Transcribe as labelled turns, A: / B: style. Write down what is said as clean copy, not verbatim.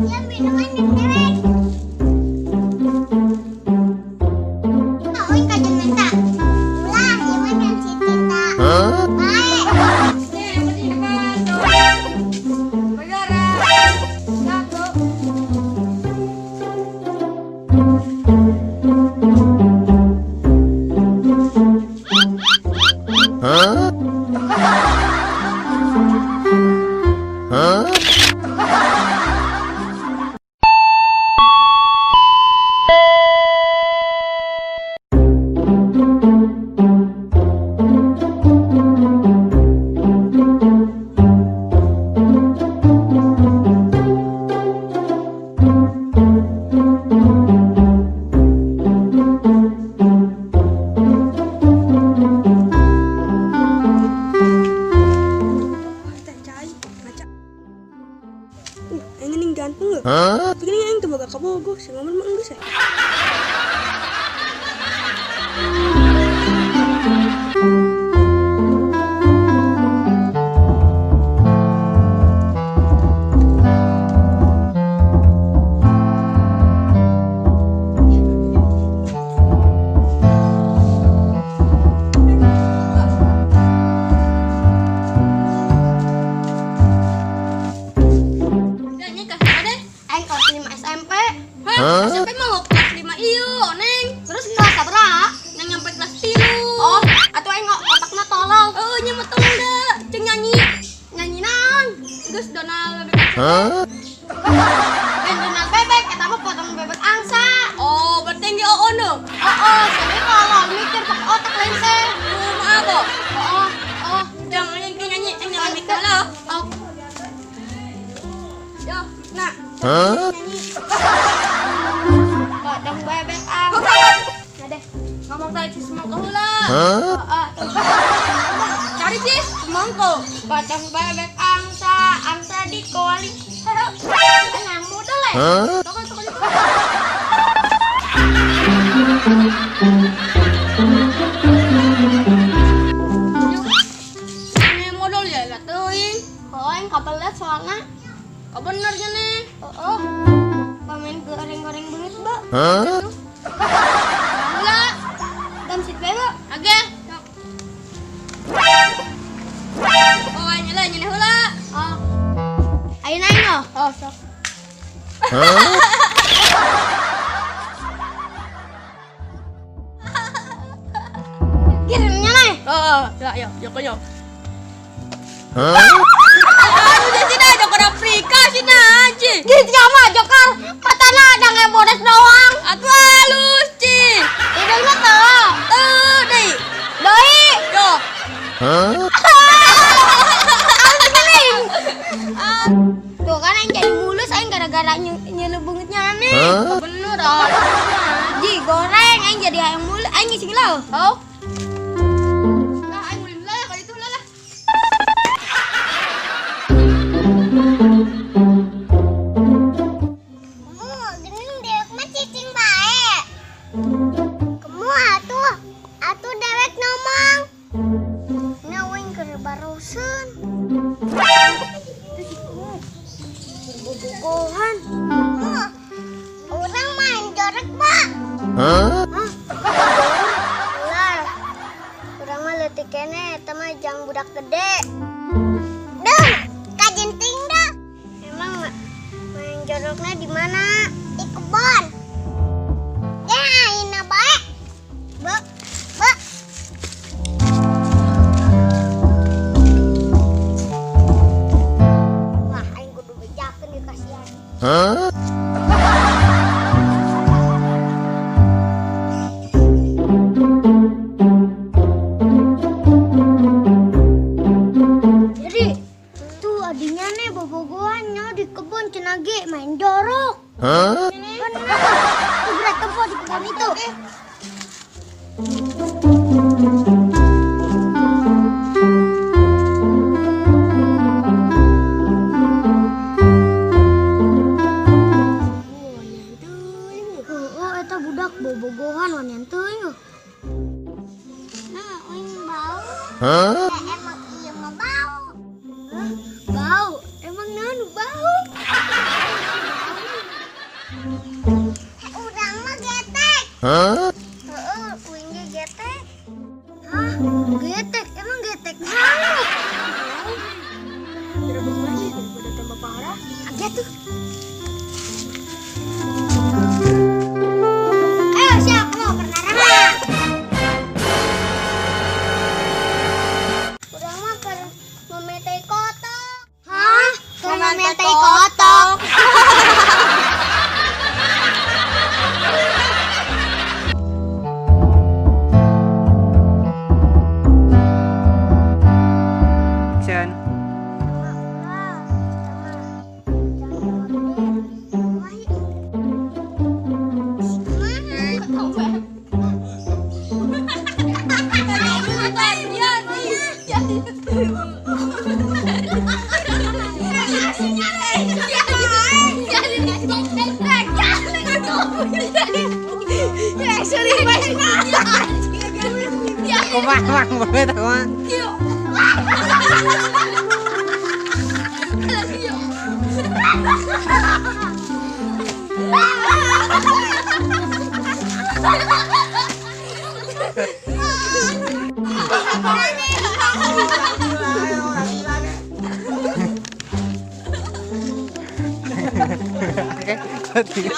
A: Ya minuman yang dewek. Oh, aing kajen minta. Ulah, ieu mah yang si Tita. Bae.
B: Nih, di depan tuh. Bergerak. Satu.
C: Huh? Huh?
D: Teh cai, ngaca. Aing ning ganteng lho.
C: Huh?
D: Tapi gini aing teu boga kabogoh, si Maman mah enggeus ya.
B: Nyanyi kelas berapa deh?
A: Aing kelas 5 SMP.
B: Hah?
C: Hah?
B: SMP mah kelas 5 iyo, Neng.
A: Terus kelas sabaraha?
B: Neng nyampe kelas 3.
A: Oh, atuh aing otakna tolol.
B: Oh, nya mah tolong dah. Ceng nyanyi.
A: Nyanyi naon?
B: Geus Donald bebek.
C: Huh?
A: Ben Donald bebek, eta mah potong bebek angsa.
B: Oh, berarti yang oon dong.
A: Oh, jadi tolol mikir pakai otak lain teh.
B: Oh, maaf kok.
A: Oh, oh,
B: Jangan yang nyanyi, yang jangan mikir lah.
A: oh.
B: Yo, nah.
C: Huh?
B: Nyanyi.
A: Potong bebek angsa. Nah deh.
B: Ngomong tadi si semangka heula.
C: Huh?
A: Oh, oh.
B: Cari sih semangka.
A: Potong bebek angsa, angsa di koli. Yang modal ya.
C: Huh?
B: Toko toko toko. Yuk. Ini modal ya lah teuing.
A: Oh, yang kapal lihat soalnya.
B: Kau bener nya nih.
A: Oh, oh. Pemain goreng-goreng belut, Mbak.
C: Huh?
B: Heula.
A: Dan sit bebek.
B: Oke. Oh, ini lah, ini heula.
A: Oh. Ayo naik no.
B: Oh, sok.
C: Huh?
A: Kirimnya nih.
B: Oh, ya, ya, joko yo.
C: Huh?
B: Aduh, di sini Joker Afrika sini aja.
A: Gitu ya mah Joker. Matana ada ngebodes doang.
B: Atuh halus, Ci.
A: Hidungnya tuh.
B: Tuh, deh.
A: Doi.
B: Yo.
C: Huh?
A: Tuh kan aing jadi mulus aing gara-gara nyelubungnya nih.
C: Huh?
B: Bener ah.
A: Ji goreng aing jadi ayam mulus aing ngisi lo.
B: Oh. Nah, aing ulin lah kalau itu lah lah.
A: Kamu geuning dewek mah cicing bae. Kamu atuh atuh dewek ngomong. Nya aing keur baruseun. Bobogohan. Orang main jorek, Pak.
C: Huh?
A: Ular. Urang mah leutik keneh eta mah jang budak gede. Duh, kajenting dah. Emang main joroknya di mana? Di kebon. Ya, ayeuna bae. Be, be. Wah, aing kudu bejakeun ieu kasihan.
C: Huh?
A: Jadi, tuh adinya nih bobogohan nya di kebun cenah ge main jorok.
C: Huh?
A: Bener. Tuh berat tempo di kebun itu. Oh, eta budak bobogohan wanian teuing. Nah, aing bau.
C: Huh?
A: Ya, emang iya mah bau. Hah? Bau? Emang naon bau?
C: Hah?
A: Heeh, uing ge getek. Hah? Getek? Emang getek naon?
D: Direbek lagi daripada tambah parah.
A: Aja tuh. Ayo siap, mau pernah. Urang mah keur memetai kotok. Hah? Keur memetai kotok.
E: Action.
A: Sama ulah, sama jangan gede. Wah,
E: Kumaha mang boleh tak kumaha? Oke, satu, tiga.